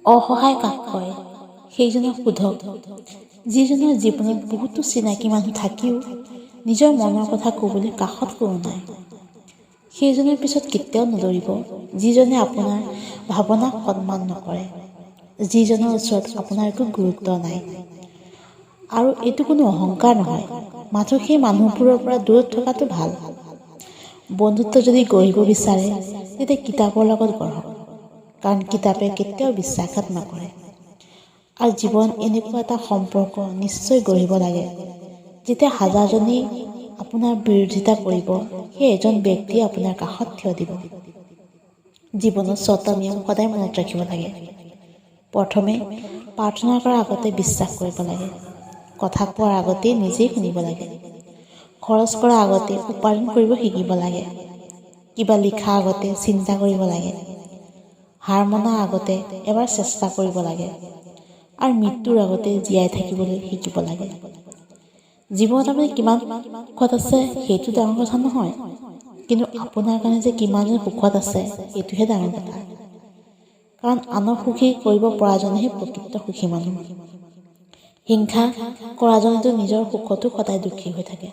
অসহায় কাক কয়, সেইজনক সোধক যিজনৰ জীৱনত বহুতো চিনাকি মানুহ থাকিও নিজৰ মনৰ কথা ক'বলৈ কাষত কোনো নাই। সেইজনৰ পিছত কেতিয়াও নদৌৰিব যিজনে আপোনাৰ ভাৱনাক সন্মান নকৰে, যিজনৰ ওচৰত আপোনাৰ একো গুৰুত্ব নাই। আৰু এইটো কোনো অহংকাৰ নহয়, মাথো সেই মানুহবোৰৰ পৰা দূৰত থকাটো ভাল। বন্ধুত্ব যদি গঢ়িব বিচাৰে, তেতিয়া কিতাপৰ লগত গঢ়ক, কাৰণ কিতাপে কেতিয়াও বিশ্বাসঘাত নকৰে। আৰু জীৱন এনেকুৱা এটা সম্পৰ্ক নিশ্চয় গঢ়িব লাগে, যেতিয়া হাজাৰজনেই আপোনাৰ বিৰোধিতা কৰিব, সেই এজন ব্যক্তিয়ে আপোনাৰ কাষত থিয় দিব। জীৱনত ছটা নিয়ম সদায় মনত ৰাখিব লাগে। প্ৰথমে, প্ৰাৰ্থনা কৰাৰ আগতে বিশ্বাস কৰিব লাগে। কথা কোৱাৰ আগতেই নিজেই শুনিব লাগে। খৰচ কৰাৰ আগতে উপাৰ্জন কৰিব শিকিব লাগে। কিবা লিখাৰ আগতে চিন্তা কৰিব লাগে। হাৰ মনাৰ আগতে এবাৰ চেষ্টা কৰিব লাগে। আৰু মৃত্যুৰ আগতে জীয়াই থাকিবলৈ শিকিব লাগে। জীৱনত আপুনি কিমান সুখত আছে, সেইটো ডাঙৰ কথা নহয়, কিন্তু আপোনাৰ কাৰণে যে কিমানজন সুখত আছে, সেইটোহে ডাঙৰ কথা। কাৰণ আনক সুখী কৰিব পৰাজনেহে প্ৰকৃত সুখী মানুহ। হিংসা কৰাজনেতো নিজৰ সুখতো সদায় দুখী হৈ থাকে।